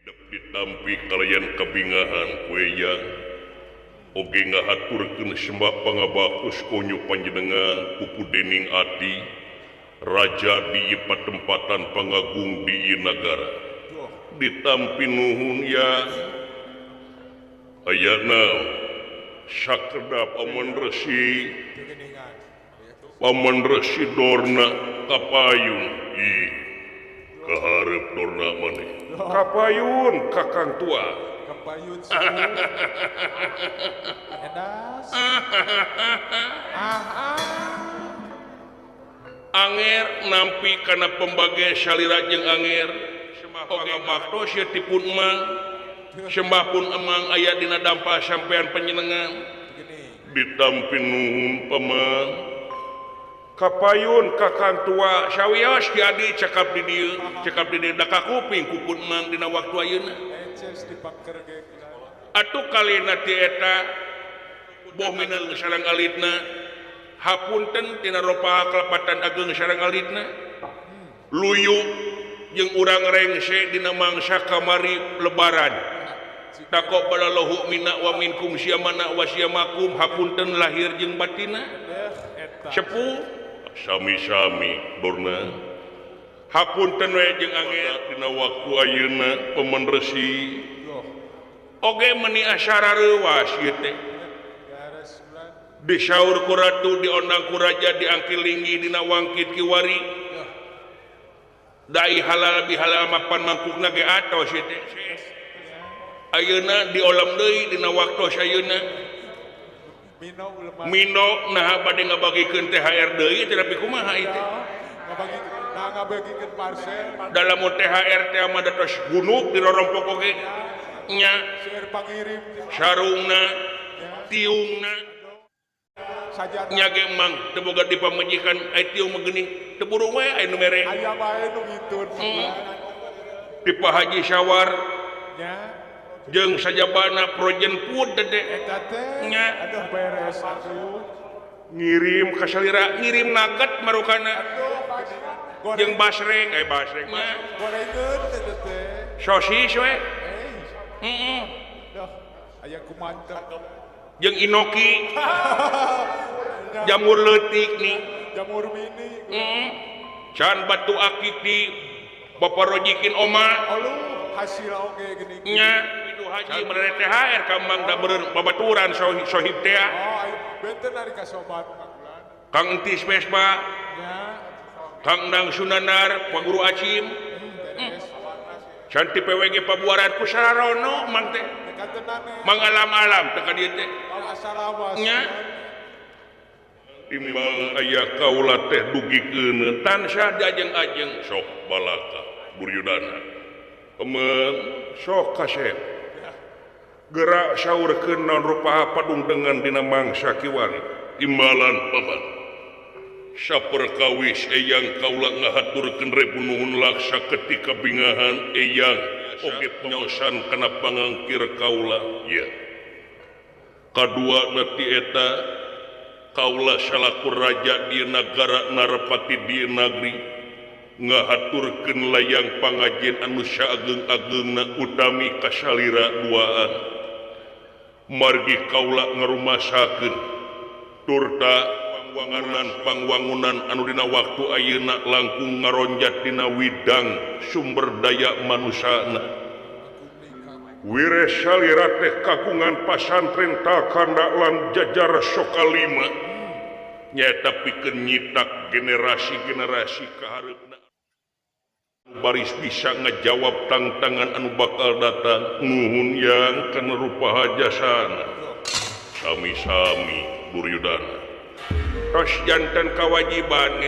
Ditampi kalian kabingahan ku eyang oge ngahaturkeun sembah pangabaktos konyo panjenengan pupu dening ati raja di ieu patempatan pangagung di ieu nagara ditampi nuhun ya ayana sakedap paman resi Dorna kapayun ih kaharep Dorna maneh kapayun kakang tua kapayun edas Anger nampi kana pembagai salira jeung anger oge baktos ieu tipun emang sembah pun emang aya dina dampa sampean panjenengan ditampi nuhun paman kapayun kakang tua sawios ki adi cekap di dieu da kakuping ku pun emang dina waktu ayeuna atuh kalina ti eta boh mineng sareng alitna hapunten tina rupa kalepatan ageung sareng alitna luyu jeung urang rengse dina mangsa kamari lebaran taqabbalallahu minna wa minkum siamana wa siamakum hapunten lahir jeung batina sepuh sami-sami Dorna hapunten we jeung angel dina waktu ayeuna paman resi oge meuni acara reuwas ieu teh disaur ku ratu diondang ku raja diangkil linggih dina wangkit kiwari dai halal bihalal mapan mangkukna ge atos ieu teh ayeuna diolam deui dina waktu ayeuna Mino nah bade ngabagikeun THR deui teh tapi kumaha ieu teh ngabagikeun parcel dalam THR teh mah tos gunuk dirorompok oge nya sarungna tiungna nya ge emang teu boga dipamajikan ai tiung mah geuning teu buru we aya nu mere aya bae nu ngitun di Pak Haji Syawar nya jeung sajabana frozen food dede eta teh nya aduh beres atuh ngirim ka salira ngirim nugget marukana jeung basreng basreng mah gorengeun teh teh sosis we heeh aya kumantep jeung inoki jamur leutik nih jamur mini can batu akik di bapak rojikin oma aduh hasil oge geuning nya itu haji mere THR ka Mang da beureun babaturan sohib teh oh benten ari ka sobat Kang Entis Vespa nya Kang Dang Sunanar Pak Guru Acim can ti PWG Pabuaran ku sararono Mang teh mangalam-alam teh ka dieu teh nya timbang aya kaula teh dugikeun tansah diajeng-ajeng sok balaka Duryudana emeng sok kasep gerak saurkeun naon rupa padung dengan dina mangsa kiwari imbalan paman saperkawis eyang kaula ngahaturkeun rebu nuhun laksa ketika bingahan eyang oge penyaosan kana pangangkir kaula ya kadua na ti eta kaula salaku raja di nagara Narapati di nagri ngahaturkeun layang pangajen anu saageng-agengna utami kasalira duaan margi kaula ngarumasakeun turta pangwangunan anu dina waktu ayeuna langkung ngaronjat dina widang sumber daya manusana wire salira teh kagungan pasantren takanda lan jajar sokalima nyaeta pikeun nyitak generasi-generasi kahareupna baris bisa ngajawab tantangan anu bakal datang nuhun yang kana rupa jasana sami-sami Duryudana tos janten kawajiban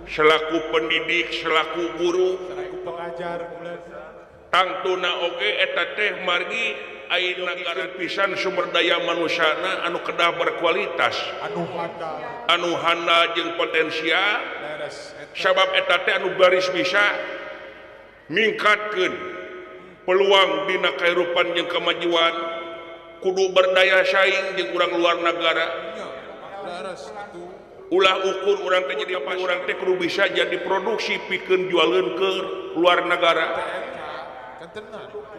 selaku pendidik selaku guru selaku pengajar tangtuna oge eta teh margi ayeuna nagara pisan sumber daya manusana anu kedah berkualitas anu handal jeung potensial sabab eta teh anu baris bisa ningkatkeun peluang dina kahirupan jeung kemajuan kudu berdaya saing jeung urang luar negara ulah ukur urang teh jadi apa urang teh kudu bisa jadi produksi pikeun jualeun ke luar negara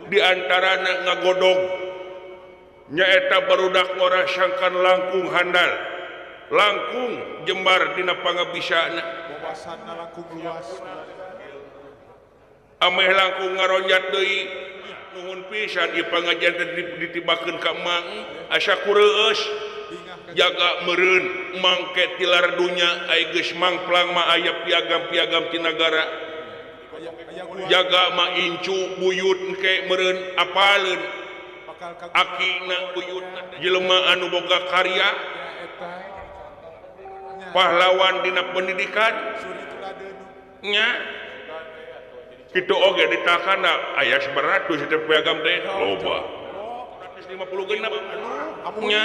Di antarana ngagodog nyaeta barudak ngora sangkan langkung handal langkung jembar dina pangabisana wawasanna langkung luas ameh langkung ngaronjat deui nuhun pisan ieu pangajian teh ditibakeun ka mang asa kureueus jaga meureun mangke tilar dunya ai geus mangplang mah aya piagam-piagam ti nagara jaga mah incu buyut engke meureun apaleun akina buyutna jelema anu boga karya pahlawan dina pendidikan nya kitu oge ditakana aya 100 teh piagam teh loba 150 genep nya.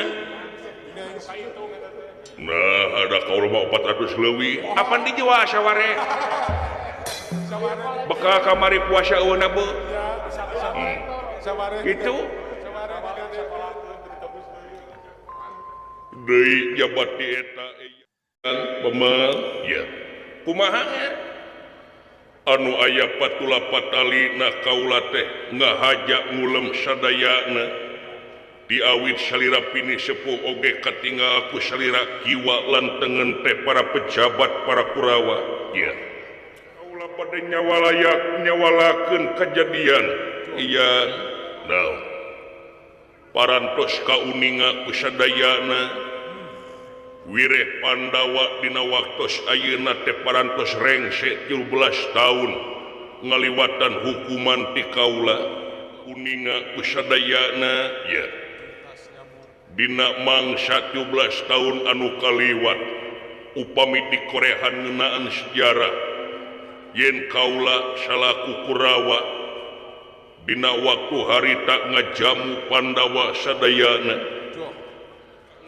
Nah ada kaul mah 400 leuwih apan dijual saware bekal kamari puasa eueuna beu kitu deui jabat di eta pemal ya kumaha anu aya patula patali na kaula teh ngahaja ngulem sadayana diawit salira pini sepuh oge katinggal aku salira kiwa lan tengen teh para pejabat para Kurawa ya kaula pada nyawalayak nyawalakeun kejadian iya nah parantos kauninga ku sadayana wireh Pandawa dina waktos ayeuna teh parantos rengse 13 tahun ngaliwatan hukuman ti kaula kuninga ku sadayana ya dina mangsa 13 tahun anu kaliwat upami dikorehan ngeunaan sejarah yen kaula salaku Kurawa dina waktu harita ngajamu Pandawa sadayana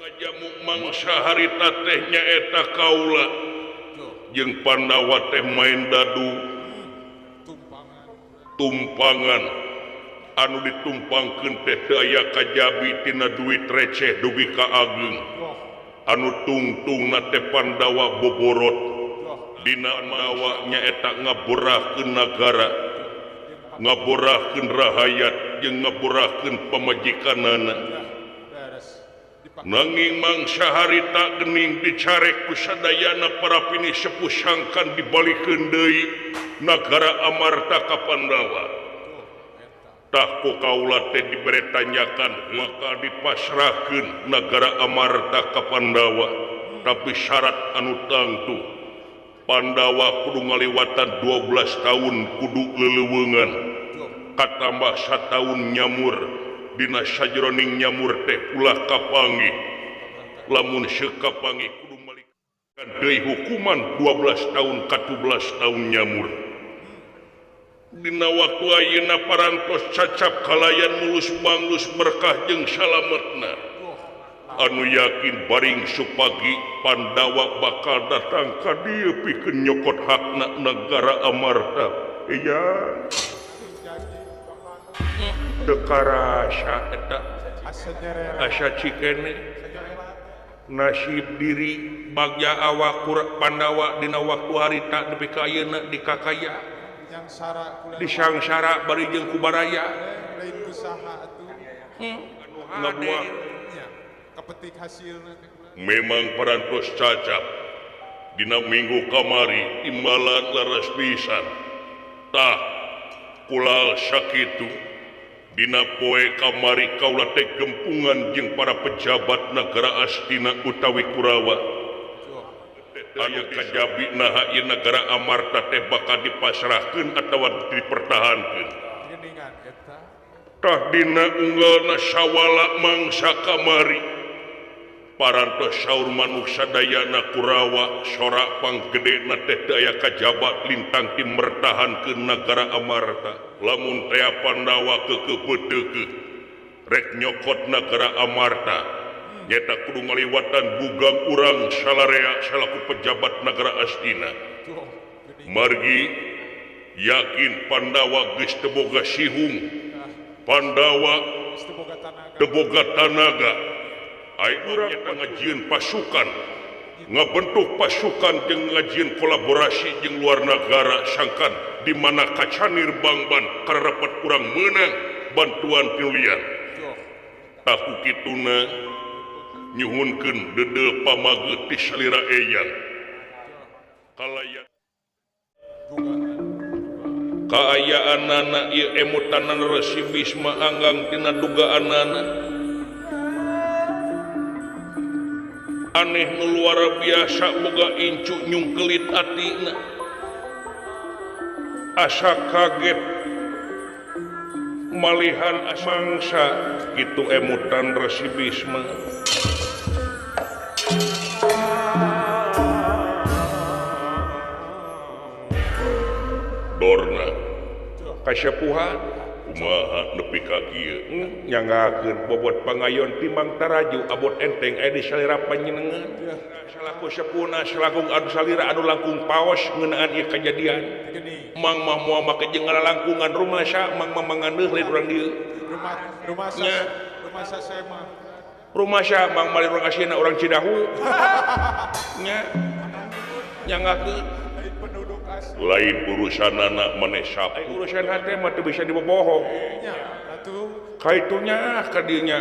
ngajamu mangsa harita teh nyaeta kaula jeung Pandawa teh main dadu tumpangan anu ditumpangkeun teh teu aya kajabi tina duit receh dugi ka ageung anu tungtungna teh Pandawa boborot dina mawa nyaeta ngaborahkeun nagara ngaborahkeun rahayat jeung ngaborahkeun pamajikanana nanging mangsa harita geuning dicarek ku sadayana para pini sepuh sangkan dibalikeun deui nagara Amarta ka Pandawa. Tah ku kaula teh dibere tanyakan maka dipasrahkeun nagara Amarta ka Pandawa tapi syarat anu tangtu Pandawa kudu ngaliwatan 12 tahun kudu leleuweungan katambah sataun nyamur dina sajroning nyamur teh ulah kapanggih lamun sekapanggih kudu malikeun deui hukuman 12 tahun ka 12 tahun nyamur. Dina waktu ayeuna parantos cacap kalayan mulus banglus berkah jeung salametna anu yakin baring supagi Pandawa bakal datang ka dieu pikeun nyokot hakna nagara Amarta. Iya teu karasa eta asa cikene nasib diri bagja awak Pandawa dina waktu harita nepi ka ayeuna dikakaya disangsara bari jeung ku baraya lain ku saha atuh ngabuah kepetik hasilna. Memang parantos cacap dina minggu kamari imbalan laras pisan tah kulal sakitu dina poe kamari kaula teh gempungan jeung para pejabat nagara Astina utawi Kurawa aya kajabi naha ieu nagara Amarta teh bakal dipasrahkeun atawa dipertahankeun. Tah dina unggalna sawala mangsa kamari parantos saur manuk sadayana Kurawa sorak panggedena teh teu aya kajabat lintang ti mertahankeun nagara Amarta lamun tea Pandawa keukeuh rek nyokot nagara Amarta nyata kudu ngaliwatan bugang urang salarea salaku pejabat nagara Astina margi yakin Pandawa geus teu boga sihung Pandawa teu boga tanaga ai urang ngajieun pasukan Ngabentuk pasukan jeung ngajieun kolaborasi jeung luar nagara sangkan di mana kacanir bangban kararapat urang meunang bantuan pinulian. Taku kituna nyuhunkeun deudeuh pamageut ti salira eyang. Kalayan kaayaanana ieu emutanan Resi Bisma anggang tina dugaanana. Aneh nu luar biasa boga incu nyungkelit atina. Asa kaget malihan mangsa kitu emutan Resi Bisma. Dorna kasepuhan kumaha nepi ka kieu nyanggakeun bobot pangayon timbang taraju abot enteng aya di salira panjenengan salaku sepuhna salakung anu salira anu langkung paos ngeunaan ieu kajadian mang mah moal make jeung ngalalangkungan rumasa mang mah manganeuh lain urang dieu rumasa saya mah rumasa mang mah urang asieuna urang Cidahu nya nyanggakeun lain urusan anak maneh sapu urusan hate mah teu bisa dibobohong nya atuh kaitunya ka dieu nya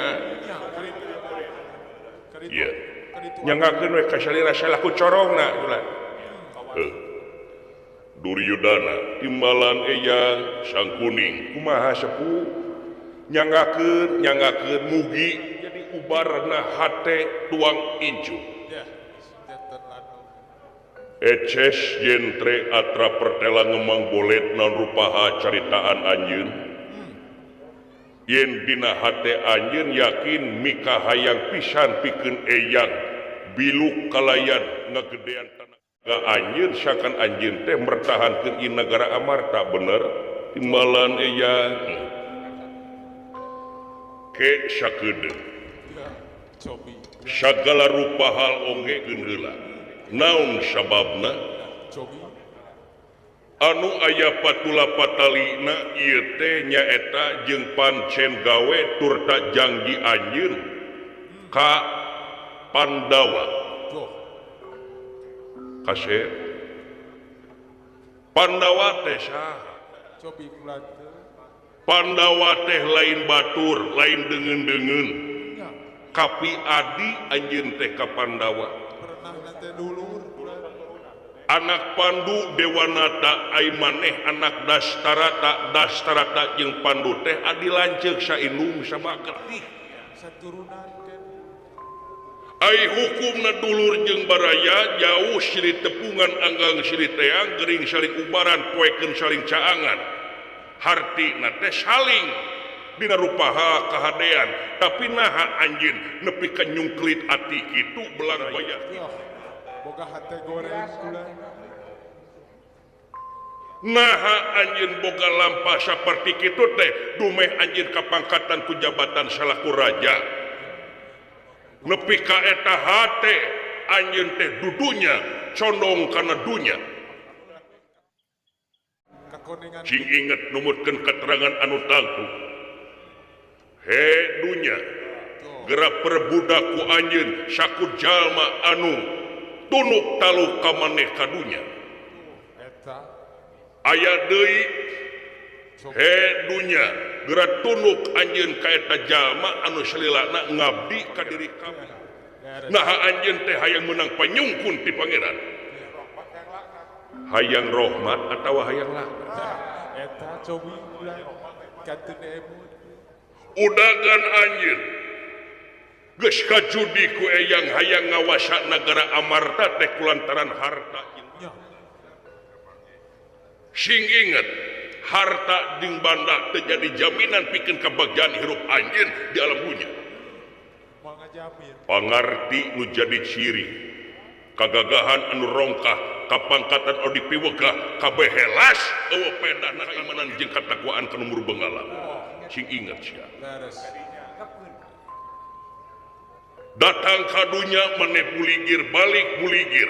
ieu nyanggakeun we ka salira salaku corongna ulah heuh Duryudana timbalan eyang Sang Kuning kumaha sepuh nyanggakeun nyanggakeun mugi jadi ubarna hate tuang incu. Eces jentre atra pertela ngemang bolet non rupaha caritaan anjeun. Yen dina hate anjeun yakin mika hayang pisan pikeun eyang biluk kalayan ngagedean tanah ga anjeun sakan anjeun teh mertahankeun ieu nagara Amarta bener timbalan eyang ke sakedeung sagala rupa hal oge keun heula. Naon sababna anu aya patula patalina ieu teh nyaeta jeung pancen gawe turta janji anjeun ka Pandawa kasep Pandawa teh saha Pandawa teh lain batur lain deungeun-deungeun kapi adi anjeun teh ka Pandawa anak Pandu Dewanata ai maneh anak Dastarata Dastarata jeung Pandu teh adi lanceuk saindung sabakertih ai hukumna dulur jeung baraya jauh silih tepungan anggang silih teang gering saling ubaran poekeun saling caangan hartina teh saling dina rupaha kahadean tapi naha anjeun nepi ka nyungkelit ati kitu belang bayar boga hate goreng kula naha anjeun boga lampah saperti kitu teh dumeh anjeun kapangkatan ku jabatan salaku raja nepi ka eta hate anjeun teh dudunya condong kana dunya cing inget numutkeun keterangan anu tangtu he dunya gerak perbudak ku anjeun saku jalma anu tunuk taluk ka maneh ka dunya aya deui he dunya gerak tunuk anjeun ka eta jalma anu salilana ngabdi ka diri kabeh naha anjeun teh hayang meunang panyungkun ti pangeran hayang rahmat atawa hayang laknat eta cobi ulah kantun emut udagan anjeun geus kajudi ku eyang hayang ngawasa nagara Amarta teh kulantaran harta sing inget harta jeung banda teh jadi jaminan pikeun kabagjaan hirup anjeun di alam dunya pangarti nu jadi ciri kagagahan anu rongkah kapangkatan anu dipiwegah kabeh helas eueuh pedahna kaimanan jeung katakwaan ka nu bengalam sing inget sia datang ka dunya maneh buligir balik buligir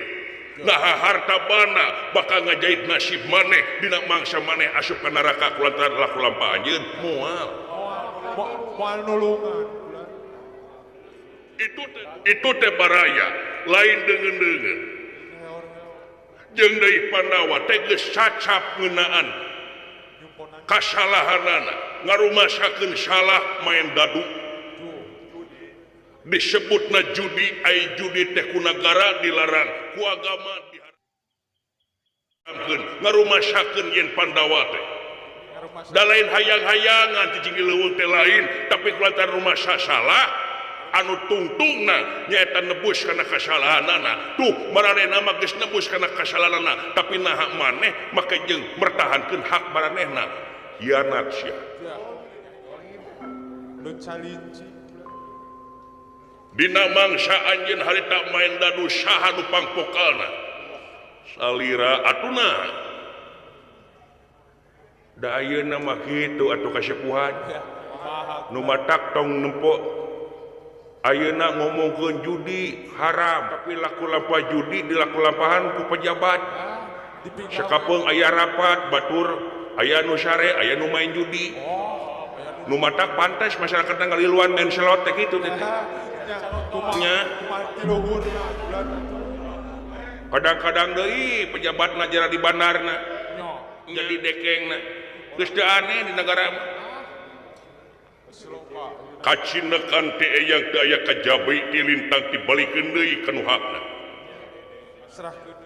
nah harta bana bakal ngajait nasib maneh dina mangsa maneh asup ka neraka kulantaran laku lampah anjeun moal moal nulungan. Itu teh baraya lain deungeun-deungeun. Jeung deui Pandawa teh geus cacap ngeunaan kasalahanana, ngarumasakeun salah main dadu. Disebutna judi, ai judi teh ku nagara dilarang, ku agama diharamkeun. Ngarumasakeun yen Pandawa teh da lain hayang-hayangan cicing di leuweung teh lain, tapi kulantaran rumasa salah anu tungtungna nyaeta nebus kana kasalahanana. Tuh maranehna mah geus nebus kana kasalahanana, tapi naha maneh make jeung mertahankeun hak maranehna. Hianat sia. Dina mangsa anjeun harita main dadu saha nu pangpokalna? Salira atuna. Da ayeuna mah kitu atuh kasepuhan. Nu matak tong nempo ayeuna ngomongkeun judi haram, tapi laku lampah judi dilaku lampahan ku pejabat. Sakapeung aya rapat batur, aya nu sare, aya nu main judi. Nu matak pantes masyarakat ngaliluan main slot teh kitu teh. Nya. Kadang-kadang deui pejabat jara di bandarna. Jadi dekengna. Geus teu aneh di negara mah. Kacinekan teh eyang teu aya kajabi ti lintang dibalikeun deui ka nu hakna.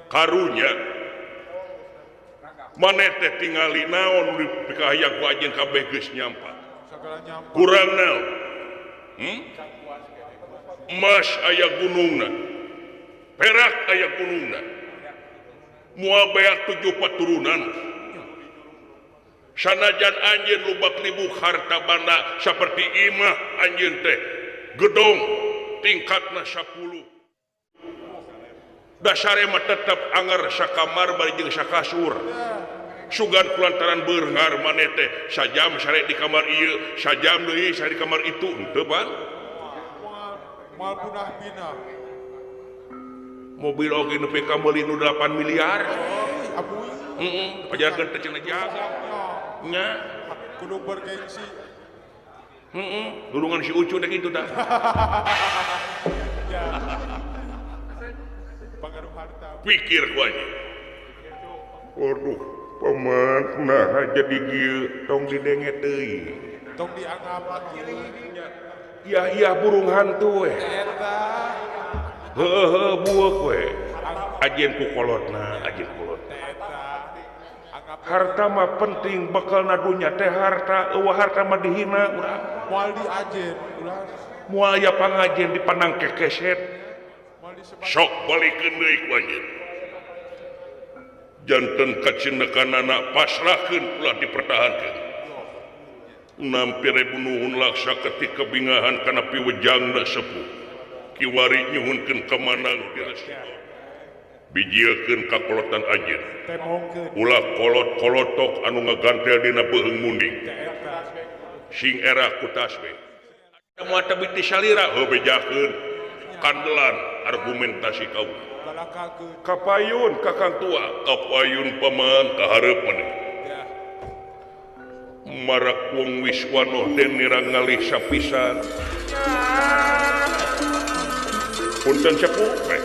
Karunya maneh teh tingali naon dipikahayang ku anjeun kabeh geus nyampa. Kurang naon? Emas aya gunungna, perak aya gunungna, moal beak 7 paturunan. Sanajan anjeun lubak libuk harta banda seperti imah anjeun teh gedong tingkatna 10. Dasare mah tetep anger sakamar bari jeung sakasur. Sugan kulantaran beurhar maneh teh sajam sare di kamar ieu, sajam deui sare di kamar itu, henteu Bang. Moal punah bina. Mobil oge nepi ka meuli nu 8 miliar. Heeh, pajarkeun teh cenah jaga. Nya kudu bergengsi. Heeh, dulungan si Ucu teh kitu tah. Pengaruh harta. Pikir ku anjeun. Waduh, paman nah jadi kieu tong didenge deui. Tong dianggap kiri. Ya iya burung hantu we. Eta. Heuh heuh bueuk we. Ajeun ku kolotna, ajeun kolotna. Harta mah penting bekalna dunya teh harta, eueuh harta mah dihina urang. Moal diajen ulah. Moal aya pangajen dipandang kekeset. Sok balikeun deui ku anjeun. Janten kacinekanana pasrahkeun ulah dipertahankeun. Nampi ribu nuhun laksa ketika bingahan kana piwejangna sepuh. Kiwari nyuhunkeun kamanang bijiekeun ka kolotan anjeun. Ulah kolot-kolotok anu ngagantel dina beuheung munding. Sing era ku tasbih. Moal teu ti salira heuh bejakeun kandelan argumentasi kaula. Kapayun kakang tua, kapayun paman kahareup maneh. Marak wong Wiswano den nira ngalih sapisan. Punten sepuh teh.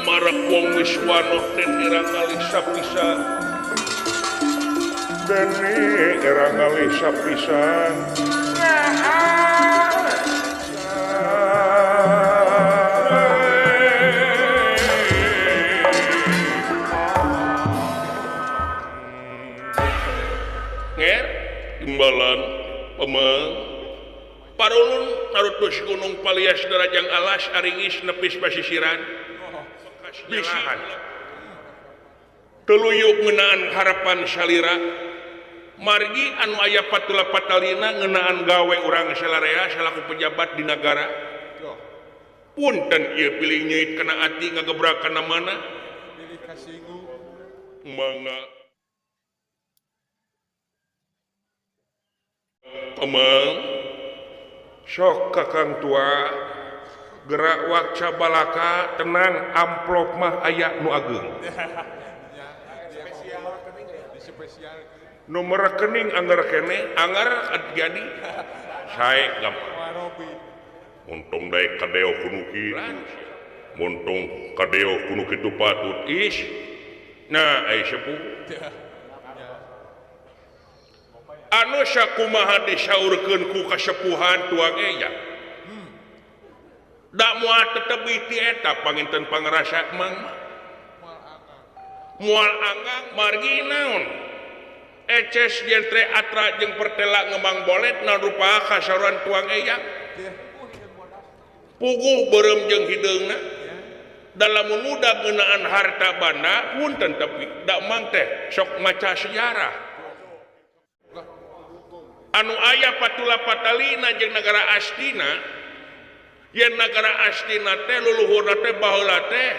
Marak wong Wiswano den nira ngalih sapisan. Den nira ngalih sapisan. Imbalan pemeng parulun narutus gunung palias darajang alas aringis nepis pasisiran bisihan teluyuk ngeunaan harapan salira margi anu aya patula patalina ngeunaan gawe urang salarea salaku pejabat di nagara punten ieu pilih nyeuit kana ati ngagebrak kana mana pilih kasinggung mangga Pemeng sok kakang tua gerak wakca balaka tenang amplop mah aya nu ageung nomor rekening anggar kene anggar jadi sae gampang Untung daek kadeo kuno kitu. Muntung kadeo kuno kitu patut is. Nah, ai sepuh. Anu sakumaha disaurkeun ku kasepuhan tuang eyang. Da moal tetep ti eta panginten pangrasa mang. Moal anggang margi naon? Eces jentre atra jeung pertela ngemang bolet naon rupa kasauran tuang eyang. Puguh beureum jeung hideungna. Dalam muda ngeunaan harta banda punten tapi da mang teh sok maca sejarah. Anu aya patula patalina jeung nagara Astina, yen nagara Astina teh luluhurna teh baheula teh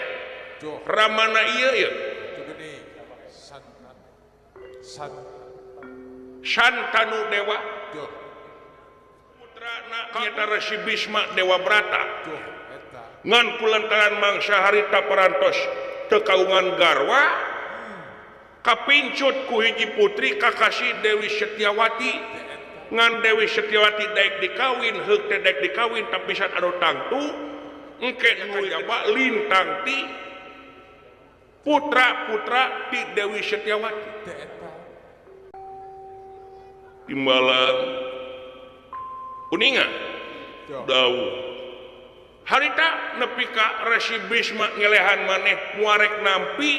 ramana ieu ieu Santanu Dewa putrana nyaeta Resi Bisma Dewa Brata ngan kulantaran mangsa harita parantos teu kaungan garwa kapincut ku hiji putri kakasih Dewi Setiawati ngan Dewi Setiawati daek dikawin heuk teh daek dikawin tapi san anu tangtu engke nu jaba lintang ti putra-putra ti Dewi Setiawati timbalan kuninga dawuh harita nepi ka Resi Bisma ngelehan maneh muarek nampi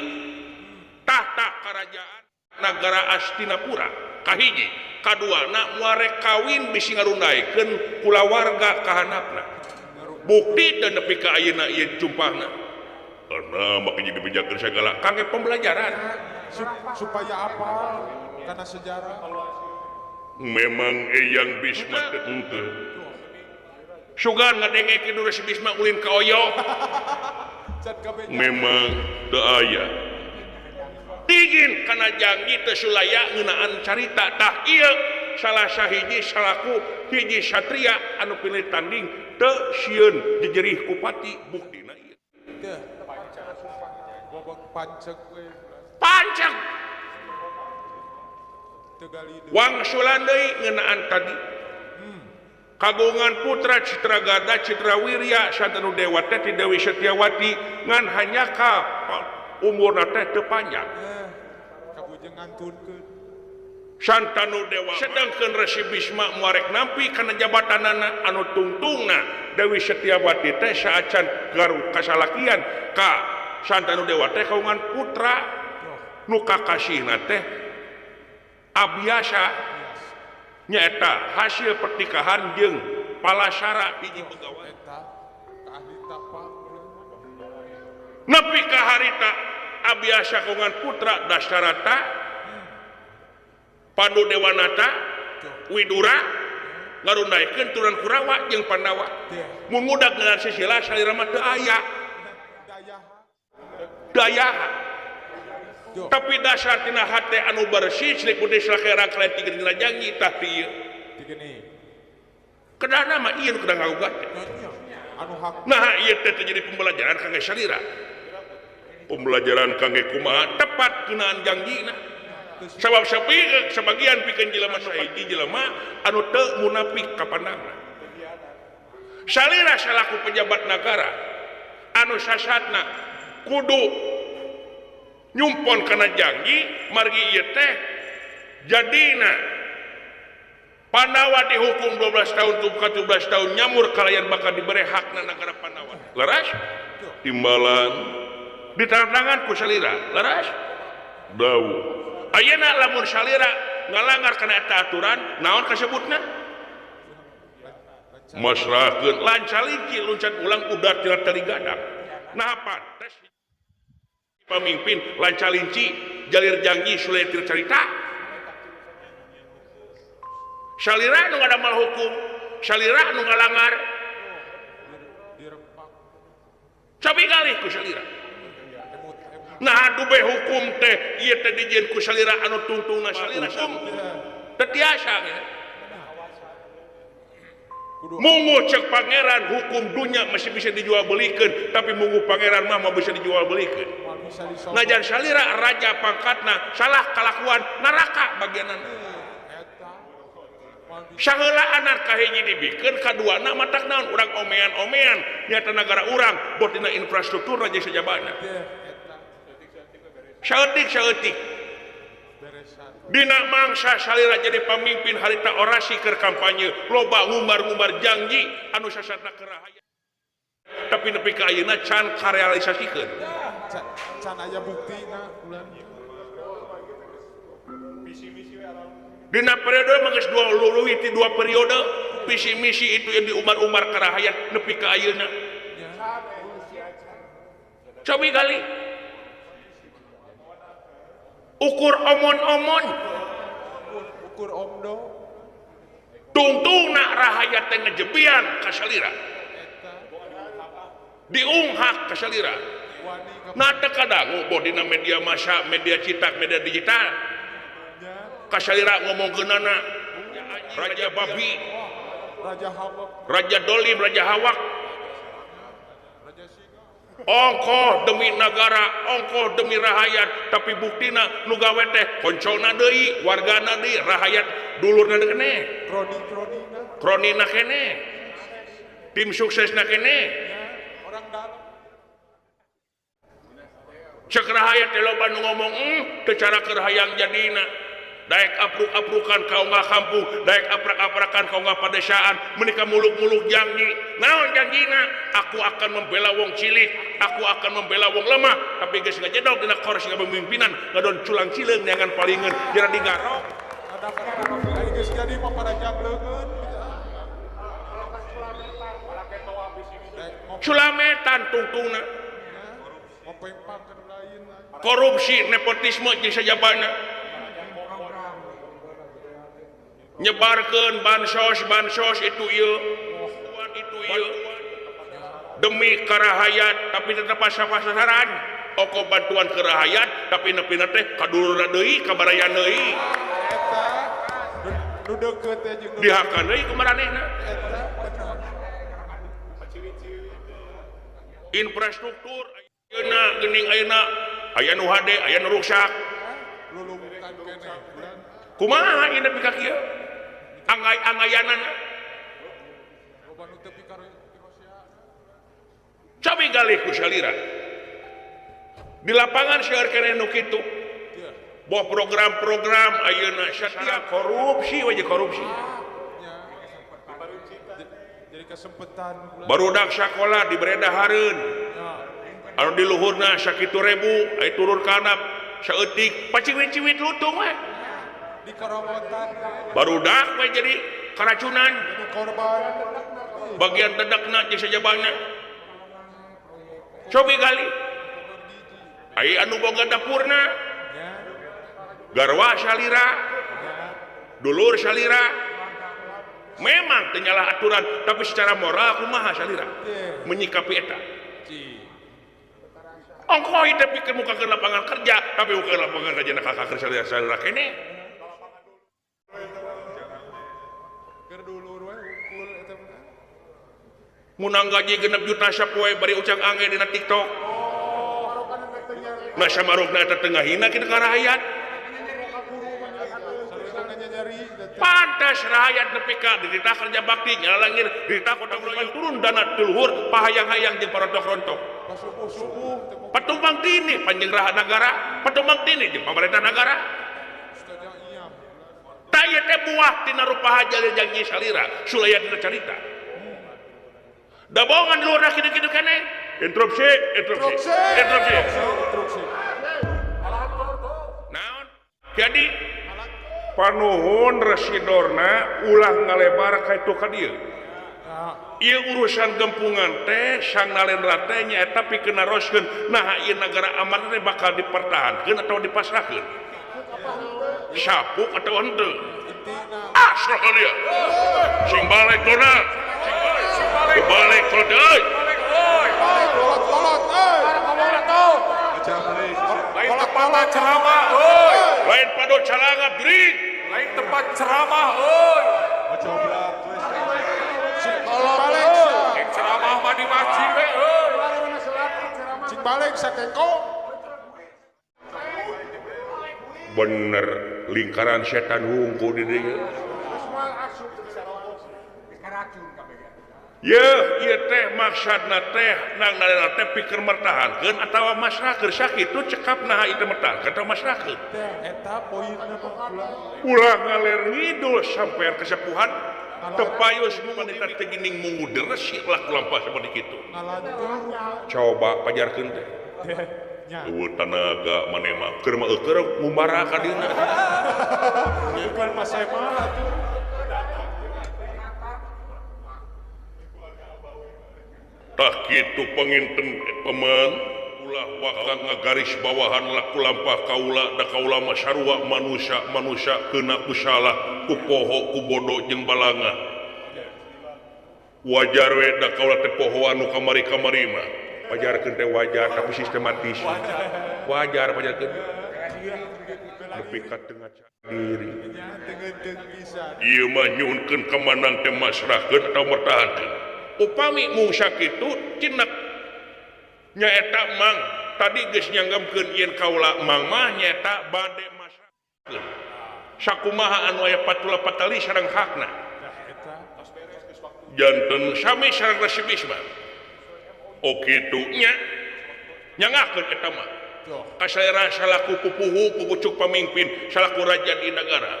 tahta karajaan nagara Astinapura kahiji kaduana muarek kawin bisi ngarundaikeun kulawarga kahanapna bukti teu nepi ka ayeuna ieu jumpahna karena make jadi dibejakeun sagala kangge pembelajaran supaya apal karena sejarah memang Eyang Bisma teh henteu sugan ngadengekeun Resi Bisma ulin ka oyo memang teu aya dingin kana janji teu sulaya ngeunaan carita tah ieu salah sahiji salaku hiji satria anu pilih tanding teu sieun dijerih ku pati buktina ieu teh panceg we panceg wangsulan deui ngeunaan tadi kagungan putra Citragada Citrawirya Santanu Dewa teh ti Dewi Setiawati ngan hanya ka umurna teh teu panjang Santanu Dewa sedangkeun Resi Bisma muarek nampi kana jabatanana anu tungtungna Dewi Setiawati teh saacan garu kasalakian ka Santanu Dewa teh kagungan putra nu kakasihna teh Abiasa nyaeta hasil pernikahan jeung Palasara hiji pegawai nepi ka harita Abiasa kagungan putra Dasarata Pandu Dewanata Widura ngarundaikeun turunan Kurawa jeung Pandawa mun ngudag ngeunaan sisila salira mah teu aya dayaha tapi dasar tina hate anu bersih cerik putih salakera rangkaian tiga dina janji tah ieu kedahna mah ieu nu kedah ngagugat nah ieu teh jadi pembelajaran kangge salira pembelajaran kangge kumaha tepat ngeunaan janjina sabab sebagian pikeun jelema sahiji jelema anu teu munafik ka pandangna salira salaku pejabat nagara anu sasatna kudu nyumpon kana janji margi ieu teh jadina Pandawa dihukum 12 tahun ke 17 tahun nyamur kalayan bakal diberi hakna nagara Pandawa leras timbalan ditantangan ku salira leras dawuh ayeuna lamun salira ngalanggar kana eta aturan naon kasebutna masrahkeun lancalinci loncat ulang udar tina tali gadang nah pantes pemimpin lancalinci jalir janji sulit cerita salira nu ngadamal hukum salira nu ngalangar cobi galih ku salira nah dube hukum teh ieu teh dijieun ku salira anu tungtungna salira hukum teu tiasa mungu cek pangeran hukum dunya masih bisa dijual belikeun tapi mungu pangeran mah moal bisa dijual belikeun ngajar salira raja pangkatna salah kalakuan neraka bagianana Saheula anak kahiji dibikeun kaduana matak naon urang omean-omean nyata nagara urang boh dina infrastruktur jeung sajabana. Saeutik-saeutik. Dina mangsa salira jadi pamimpin harita orasi keur kampanye loba ngumbar-ngumbar janji anu sasatna keur rahayat. Tapi nepi ka ayeuna can karealisasikeun. Can aya buktina ulah. Dina periode mah geus dua periode visi misi itu yang diumar-umar ka rahayat nepi ka ayeuna. Cobi kali ukur omon-omon ukur omdo tungtungna rahayat teh ngejebian ka salira diunghak ka salira nah teu kadangu boh dina media massa media cetak media digital ka salira ngomongkeunana raja babi raja dolim raja hawak ongkoh demi negara, ongkoh demi rahayat, tapi buktina nu gawe teh koncona deui, wargana deui, rahayat dulurna keneh. Kronina keneh. Tim suksesna keneh. Orang dalam. Cek rahayat teh loba nu ngomong, teu cara keur hayang jadina. Daek apruk-aprukan kaunggah kampung, daek aprak-aprakan kaunggah padesaan, menikah muluk-muluk janji. Naon janjina? Aku akan membela wong cilik, aku akan membela wong lemah, tapi geus ngajedog dina kors kepemimpinan, ngadon culang cileung neangan palingeun, jera digarok. Geus jadi mah parajang leungeun. Culametan tungtungna. Korupsi, nepotisme jeung sajabana. Nyebarkeun bansos itu ieu demi karahayat tapi tetep sasaran oko bantuan ke rahayat tapi nepina teh kadulurna deui kabaraya deui eta nu deukeut teh jeung dihakan deui ku maranehna infrastruktur ayeuna geuning ayeuna aya nu hade aya nu ruksak lulungkan keneh kumaha ieu nepi ka kieu angay-angayanan cabe galih ku salira di lapangan seueur keneh nu kitu boh program-program ayeuna setiap korupsi we korupsi jadi kesempatan barudak sakola dibere dahareun anu di luhurna sakitu ribu aya turun ka handap saeutik paciwit-ciwit lutung we barudak we jadi keracunan bagian dedekna jeung sajabana cobi gali aya anu boga dapurna garwa salira dulur salira memang teu nyalah aturan tapi secara moral kumaha salira menyikapi eta ongkoh ieu teh pikeun mukakeun lapangan kerja tapi mukakeun lapangan kerja na kakak salira-salira keneh. Munang gaji 6 juta sapoe bari ucang ange dina TikTok. Nah samarukna eta teu ngahina kitu ka rahayat. Pantas rahayat nepi ka dititah kerja bakti nyalalangir dititah kota turun dana ti luhur pahayang-hayang jeung parontok-rontok. Patumbang tini panjang raha nagara, patumbang tini jeung pamarentah nagara. Tah ieu teh buah tina rupaha jalil janji salira sulaya dina carita. Dabongan luar kitu-kitu keneh. Interupsi, interupsi, interupsi. Naon? Jadi panuhun residorna ulah ngalebar ka itu ka dieu. Ieu urusan gempungan teh sang nalendra teh nyaeta pikeun naroskeun naha ieu nagara amarna teh bakal dipertahankeun atawa dipasrahkeun. Sapuk atawa henteu. Asal ka dieu. Sing balik dona. Balik kolot euy. Kolot-kolot euy. Lain tempat ceramah euy. Lain pado calanga bring. Lain tempat ceramah euy. Kolot euy. Ceramah mah di masjid we euy. Cing balik sakengko. Bener lingkaran setan hungkul di dieu. Yeuh ieu teh maksudna teh nang nalena teh pikeun mertahankeun atawa masrahkeun sakitu cekap naha ieu teh mertahankeun atawa masrahkeun. Teh eta poinna mah ulah ngaler ngidul sampean kesepuhan tepayus wanita teh geuning munggu deres laku lampah seperti kitu. Coba pajarkeun teh. Eueuh tanaga maneh mah keur mah eueuh ngumbara ka dieuna. Bukan mas saya mah atuh. Tah kitu panginten pemang ulah waka ngagaris bawahan laku lampah kaula da kaula mah sarua manusia manusia keuna ku salah ku poho ku bodo jeung balanga wajar we da kaula teh poho anu kamari-kamari mah wajarkeun teh wajar tapi sistematis wajar pajarkeun nepi ka tengah diri ieu mah nyuhunkeun ka manang teh masrahkeun atawa mertahankeun upami mung sakitu cinek nyaeta mang tadi geus nyanggemkeun yen kaula mang mah nyaeta bade masrahkeun sakumaha anu aya patula patali sareng hakna janten sami sareng Resi Bisma oh kitu nya nyangakeun eta mah kasalera salaku pupuhu pupucuk pamimpin salaku raja di negara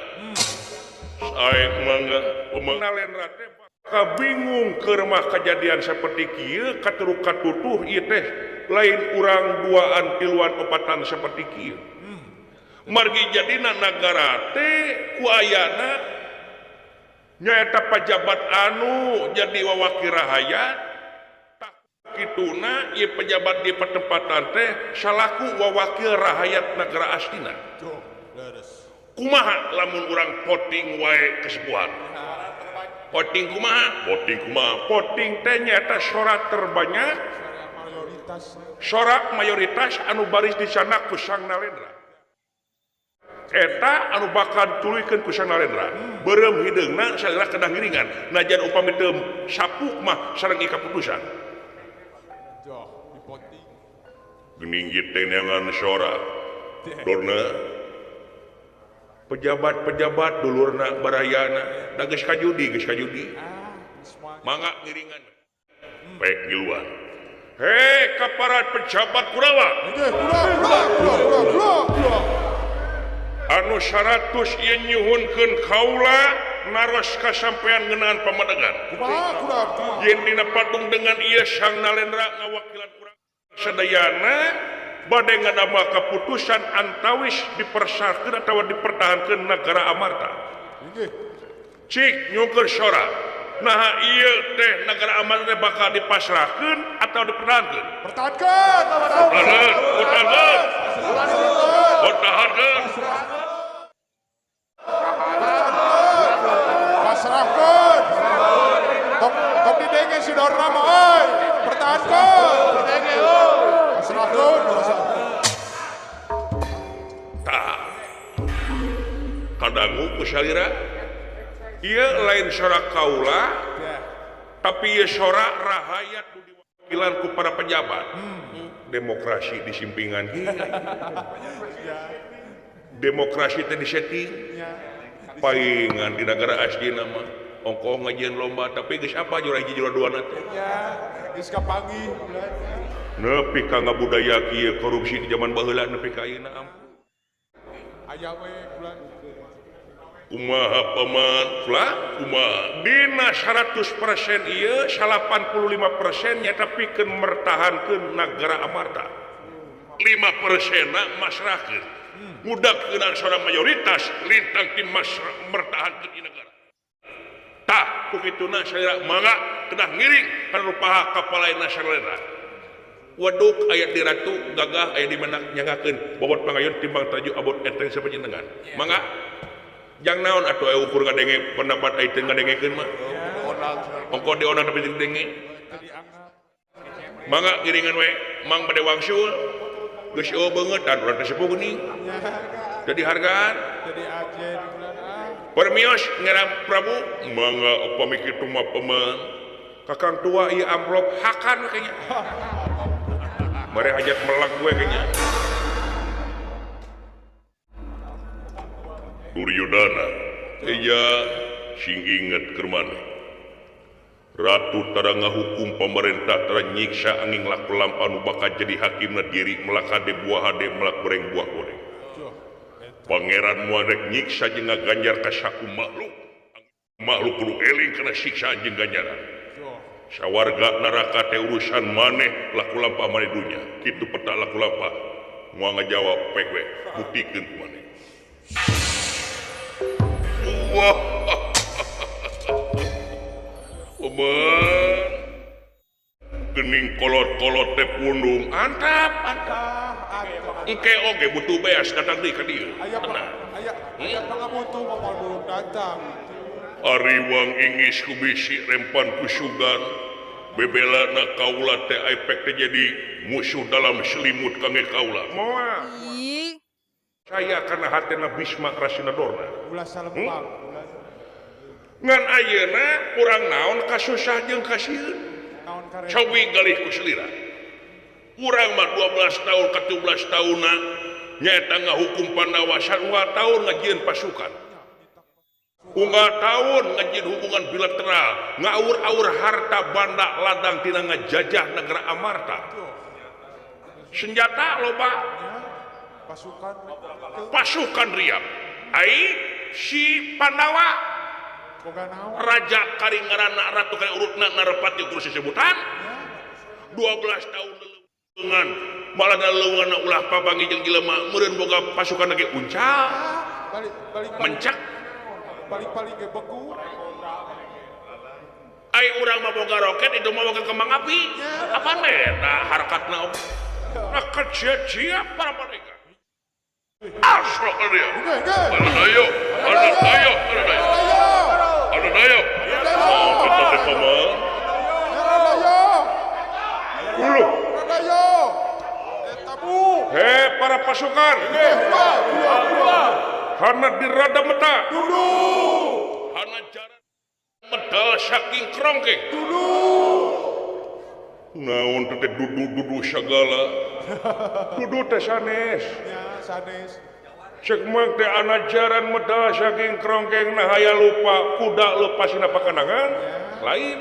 sae mangga pemenalendra teh kabingung keur mah kejadian seperti kieu katuruk katutuh ieu teh lain urang duaan tiluan opatan seperti kieu margi jadina nagara teh ku ayana nyaeta pajabat anu jadi wawakil rahayat kituna ieu pejabat di pertempatan teh salaku wawakil rahayat nagara aslina kumaha lamun urang voting wae kesepuhan voting kumaha? Voting kumaha? Voting teh nyaeta sorak terbanyak, sorak mayoritas anu baris di sana ku Sang Nalendra. Eta anu bakal dituluykeun ku Sang Nalendra. Beureum hideungna salira kedah ngiringan. Najan upami teu sapuk mah sareng ieu kaputusan. Geuning ieu teh neangan sorak. Dorna pejabat-pejabat dulurna barayana da geus kajudi geus kajudi mangga ngiringan pek ngiluan hei ka para pejabat Kurawa anu 100 ieu nyuhunkeun kaula naros ka sampean ngeunaan pamadegan yen dina patung dengan ieu Sang Nalendra ngawakilan urang sadayana bade ngadamel kaputusan antawis dipersarkeun atawa dipertahankeun negara Amarta. Cik nyungkeun sora. Naha ieu teh negara Amarta teh bakal dipasrahkeun atau dipertahankeun? Pertahankeun. Pertahankeun. Pertahankeun. Pasrahkeun. Tong tong didenge si Dorna mah euy. Pertahankeun. Didenge euy. Pasrahkeun. Tah. Kadangu ku salira. Ieu lain sora kaula, tapi ieu sora rahayat nu diwakilan ku para pejabat. Demokrasi disimpingan demokrasi teh disetting. Paingan di negara aslina mah ongkoh ngajieun lomba tapi geus apa juara hiji juara dua na teh. Geus kapanggih. Nepi ka ngabudaya kieu korupsi di zaman baheula nepi ka ayeuna ampun. Aya we bulan. Kumaha paman pula kumaha dina 100% ieu 85% nyata pikeun mertahankeun nagara Amarta. 5% na masrahkeun. Ngudakkeun sora mayoritas lintang ti mertahankeun ieu nagara. Tah ku kituna salira mangga kedah ngiring kana rupaha kapalaena salira. Waduk aya di ratu gagah aya di mana nyangakeun bobot pangayun timbang taju abot enteng sapanjenengan. Mangga jang naon atuh aya ukur ngadenge pendapat aya teu ngadengekeun mah. Ongko dionang tapi teu denge. Mangga ngiringan we mang bade wangsul. Geus eueuh beungeut dan urang teh sepuh geuning. Jadi hargaan. Jadi ajen. Permios ngeram Prabu mangga upami kitu mah pemen. Kakang tua ieu amplop hakan kayaknya. Mere hajat melak gue kayaknya. Duryodana, iya sing inget keur maneh. Ratu tara ngahukum pemerintah tara nyiksa angin laku lampah nu bakal jadi hakimna diri melak hade buah hade melak goreng buah goreng. Pangeran moal rek nyiksa jeung ngaganjar ka saku makhluk. Makhluk kudu eling kana siksa jeung ganjaran. Sawarga neraka teh urusan maneh laku lampah maneh dunya. Kitu peta laku lampah. Moal ngajawab pek we, buktikeun ku maneh. Wah. Oman gening kolot-kolot teh pundung antap antap engke oge butuh beas datang deui ka dieu. Aya aya pangabutuh mah belum datang. Ari wang ingis ku bisi rempan ku sugan bebelana kaula teh aipek teh jadi musuh dalam selimut kangge kaula. Moal. Saya kana hatena Bisma Rasina Dorna. Ulah salempang. Ngan ayeuna urang naon kasusah jeung kasieun. Cobi galih ku selira. Urang mah 12 tahun ka 17 tahunna nyaeta ngahukum Pandawa sarua tahun ngajieun pasukan. Unggal tahun ngajieun hubungan bilateral, ngaur-aur harta banda ladang tina ngajajah negara Amarta. Senjata loba, pasukan riap. Ai si Pandawa Raja Karingarana Ratu Kari urutna narepati kursi sebutan 12 tahun leuweungan malah leuweungan ulah papanggih jeung jelema meureun boga pasukan lagi uncal mencak balik-balik ge beku ai urang mah boga roket itu mah boga kembang api apaan eta harkatna rakat sia-sia para mereka asro dia ayo ayo ayo ayo. Oh, kita teh paman. Dulu. Hei para pasukan. Hana dirada meta. Dulu. Hana jaran medal saking krongkeng. Dulu. Naon teh dudu-dudu sagala. Dudu teh sanes. Ya, sanes. Cek mah teh anajaran medal saking krongkeng nah aya lupa kuda lepas sina pakanangan lain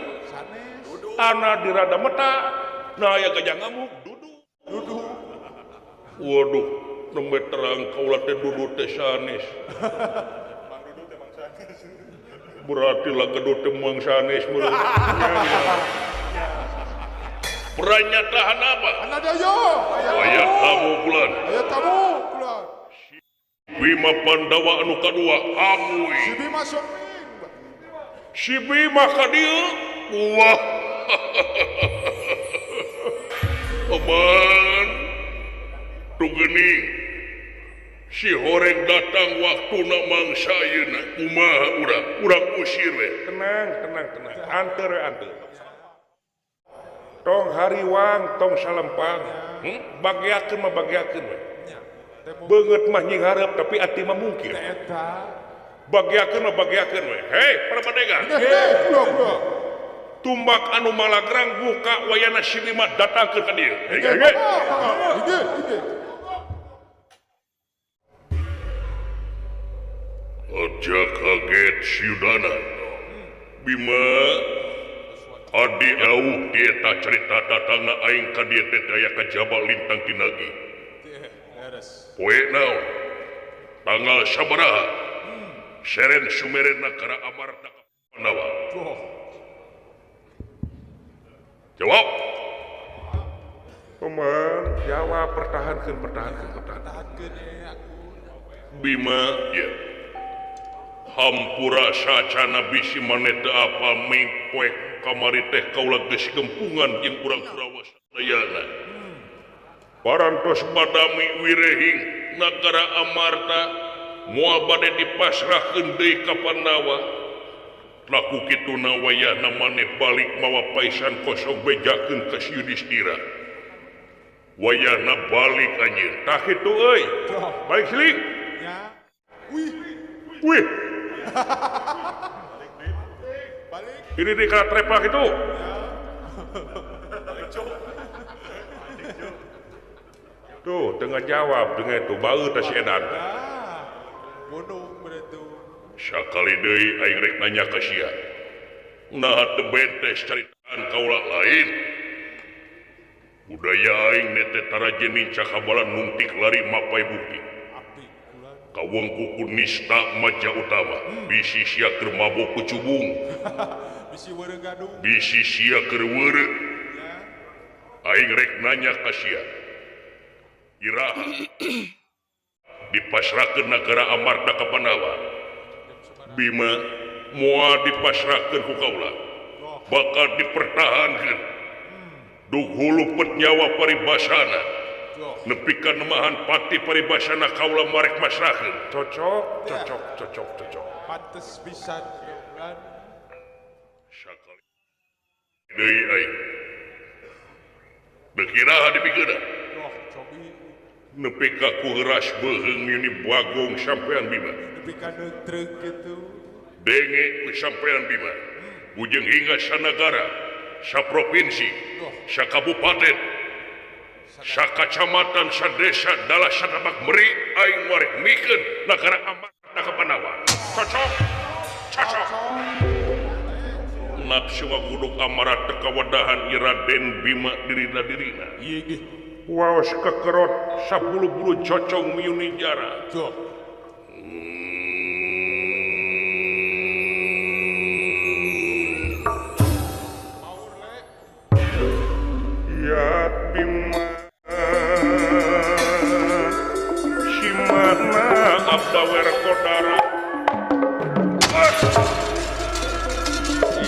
ana dirada meta nah aya gajah ngamuk dudu dudu waduh nembe terang kaula teh dudu teh sanes Mang Dudu teh mang sanes berarti lah gedut teh mang sanes meureun pernyataan apa Anadayo aya tamu bulan aya tamu bulan Bima Pandawa anu kadua amuy. Si Bima Soping. Si Bima ka dieu. Wah. Aman. Tuh geuning. Si horeng datang waktuna mangsa ayeuna. Kumaha urang? Urang usir we. Tenang, tenang, tenang. Anteur anteur. Tong hariwang, tong salempang. Bagiakeun mah bagiakeun we. Beungeut mah nyinghareup tapi ati mah mungkin. Bagiakeun mah bagiakeun we. Hei, para padegan. Tumbak anu malagrang buka wayana si Bima datangkeun ka dieu. Hei, Aja kaget Syudana. Bima adi auh dieta cerita datangna aing ka dieu teh aya ka Jabal Lintang Tinagi. Poe naon tanggal sabaraha seren sumeren nagara Amarta ka Pandawa. Jawab. Paman, jawab pertahankeun pertahankeun pertahankeun. Bima ya. Hampura sacana bisi maneh teu apal ming poe kamari teh kaula geus gempungan jeung urang Kurawa sadayana. Parantos badami wirehing nagara Amarta moal bade dipasrahkeun deui ka Pandawa. Laku kituna wayahna maneh balik mawa paisan kosong bejakeun ka si Yudhistira. Wayahna balik anjeun. Tah kitu euy. Balik siling. Ya. Wih. Wih. Balik. Ini di kana trepak itu. Balik cuk. Tuh, tengah jawab dengan itu bau tas edan. Gunung berarti. Sakali deui aing rek nanya ka sia. Nah teu betes caritaan kaula lain. Budaya aing teh tara jenis cakabalan nungtik lari mapai bukti. Kawengku ku nista maja utama. Bisi sia keur mabok ku cubung. Bisi weureu gadung. Bisi sia keur weureu. Aing rek nanya ka sia. Iraha dipasrahkeun nagara Amarta ka Pandawa. Bima moal dipasrahkeun ku kaula. Bakal dipertahankeun. Dug hulu pet nyawa paribasana. Nepi ka nemahan pati paribasana kaula marek masrahkeun. Cocok, cocok, cocok, cocok. Pantes pisan kan. Sakali deui aing. Deuk iraha dipikeun. Nepi ka ku heuras beuheung mini bagong sampean Bima. Nepi ka neutrek kitu. Denge ku sampean Bima. Bujeng hingga sanagara, saprovinsi, sakabupaten, sakacamatan, sadesa, dalah satapak meri aing marek mikeun nagara Amarta ka Pandawa. Cocok. Cocok. Nafsu ngaguduk amarat teu kawadahan Raden Bima dirina dirina. Ieu ge. Waos kekerot sabulu-bulu cocong miuni jara. Ya Bima simana abdawer kodara.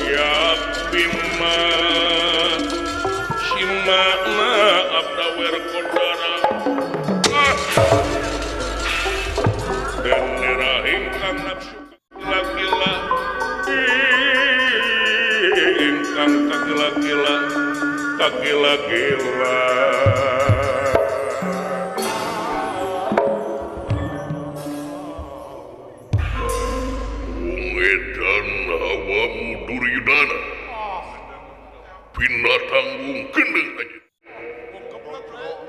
Ya Bima simana abdawer kodara. Dan merah ingkang nafsu kagila-gila, ingkang kagila-gila, kagila-gila. Wong edan hawamu Duryudana, binatang wong gendeng aja.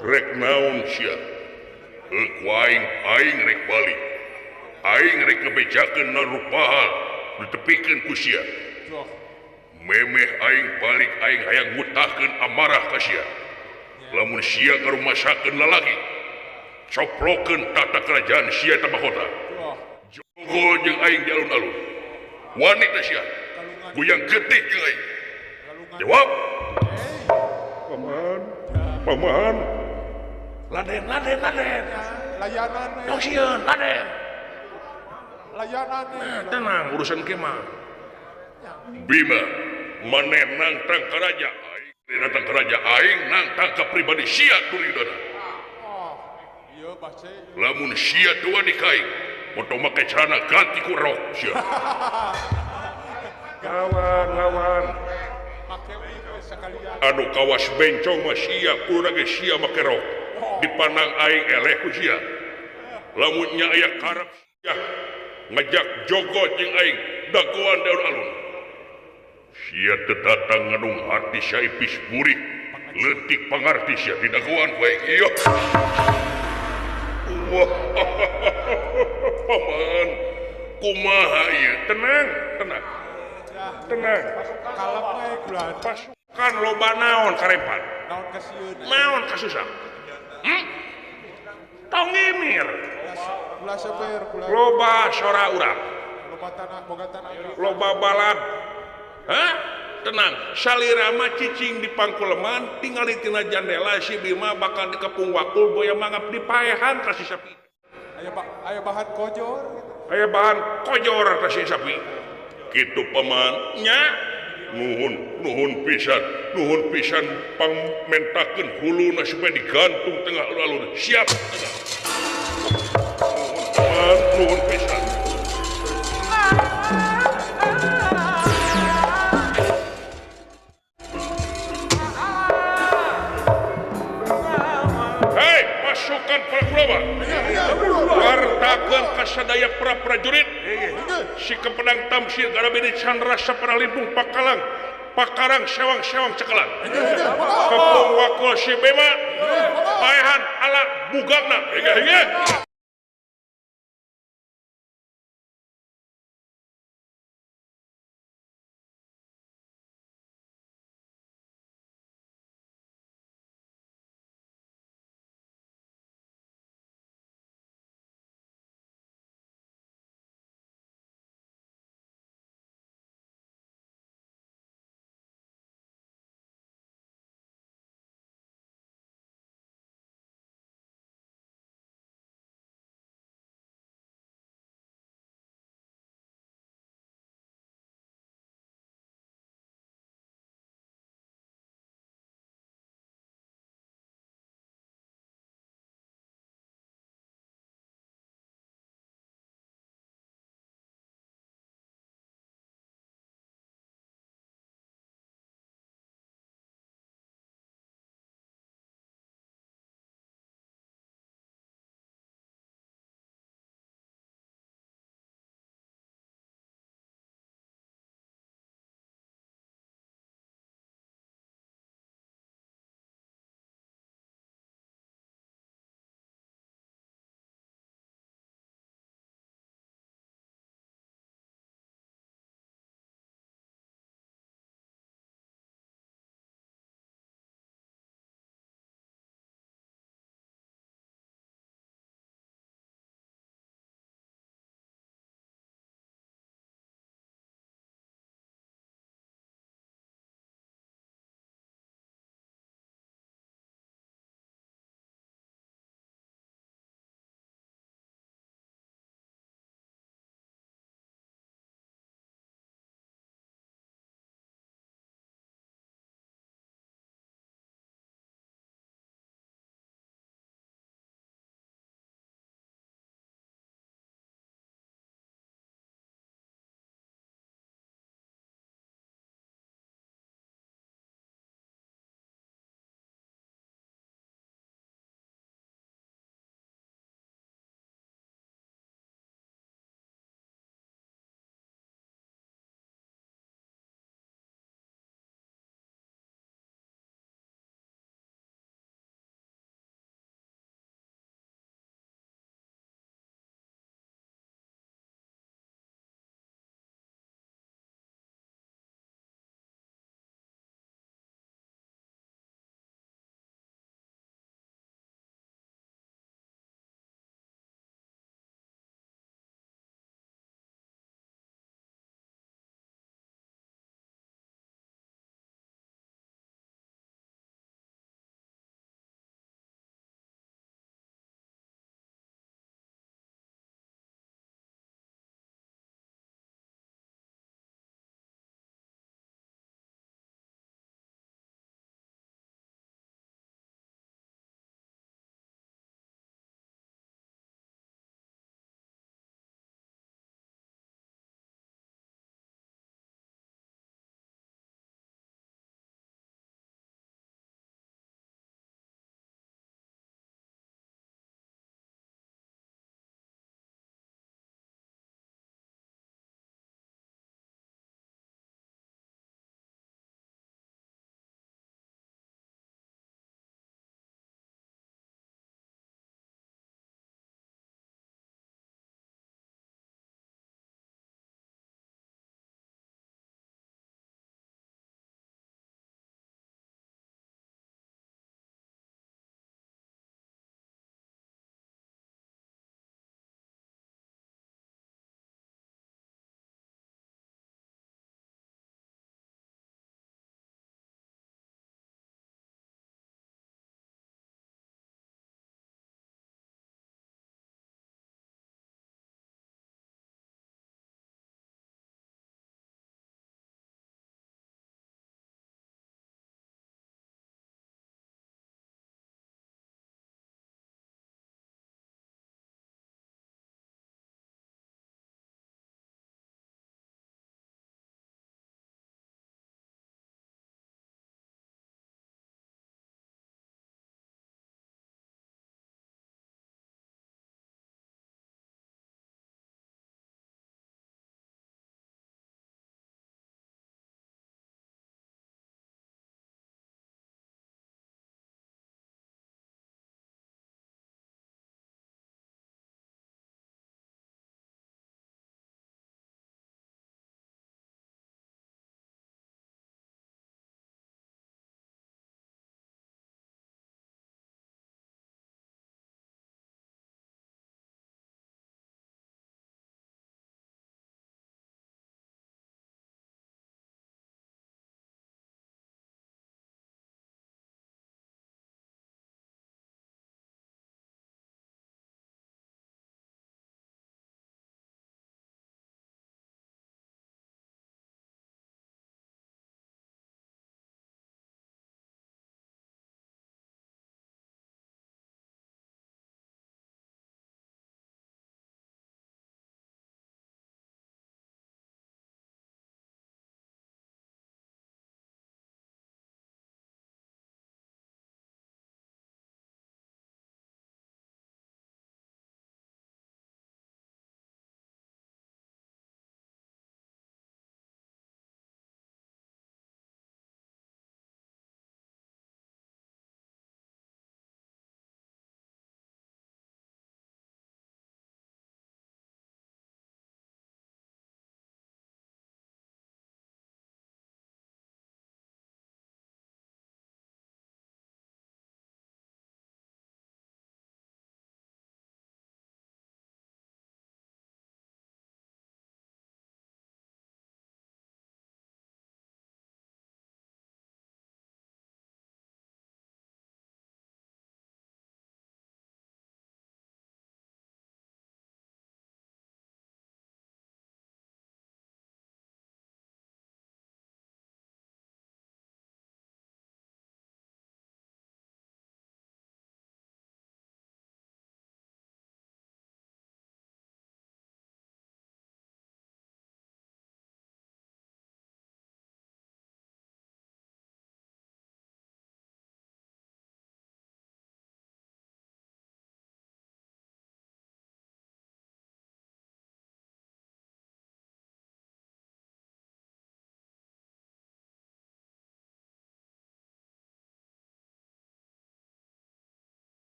Rek naon sia? Ku aing, aing rek balik. Aing rek ngebejakeun narupaha ditepikeun ku sia. Memeh aing balik aing hayang ngutahkeun amarah ka sia. Lamun sia ngarumasakeun lalaki, coplokeun tata kerajaan sia tambah kota. Jogo jeung aing di alun-alun. Wani teh sia. Guyang getih jeung aing. Jawab. Paman, paman. Laden, laden, laden. Layanan. Tong sieun, laden. Layanan. Nah, tenang urusan kemah. Bima, maneh nangtang ka raja aing, nangtang ka raja aing, nangtang ka pribadi sia Duryudana. Ieu bace. Lamun sia teu wani ka aing, moto make celana ganti ku rok sia. Lawan, lawan. Anu kawas bencong mah sia, kurang ge sia make rok. Dipandang aing eleh ku sia. Lamun nya aya karep sia ngajak jogo jeung aing dagoan di alun-alun. Sia teu datang ngadung hati sia ipis burik, leutik pangarti sia di dagoan ku aing. Ieu. Wah, paman, kumaha ieu? Tenang, tenang. Tenang. Kalem we kulan. Pasukan loba naon karempan? Naon kasieun? Naon kasusah? Tong ngimir. Ulah seper, ulah. Loba sora urang. Loba tanah, boga tanah. Loba balad. Hah? Tenang, salira mah cicing di pangkuleman, tingali tina jandela si Bima bakal dikepung wakul boya mangap dipaehan ka si sapi. Aya bahan kojor gitu. Aya bahan kojor ka si sapi. Kitu paman nya nuhun, nuhun pisan pangmentakeun huluna supaya digantung tengah alun-alun. Siap. Nuhun paman, nuhun pisan. Hei, pasukan Prabu wartakeun ka sadaya para prajurit. Si Kepedang Tamsir Garabini Chandra Sapara Limbung Pakalang Pakarang Sewang-sewang Cekelan. Kepung wakul si Bima paehan ala bugangna. Hingga hingga.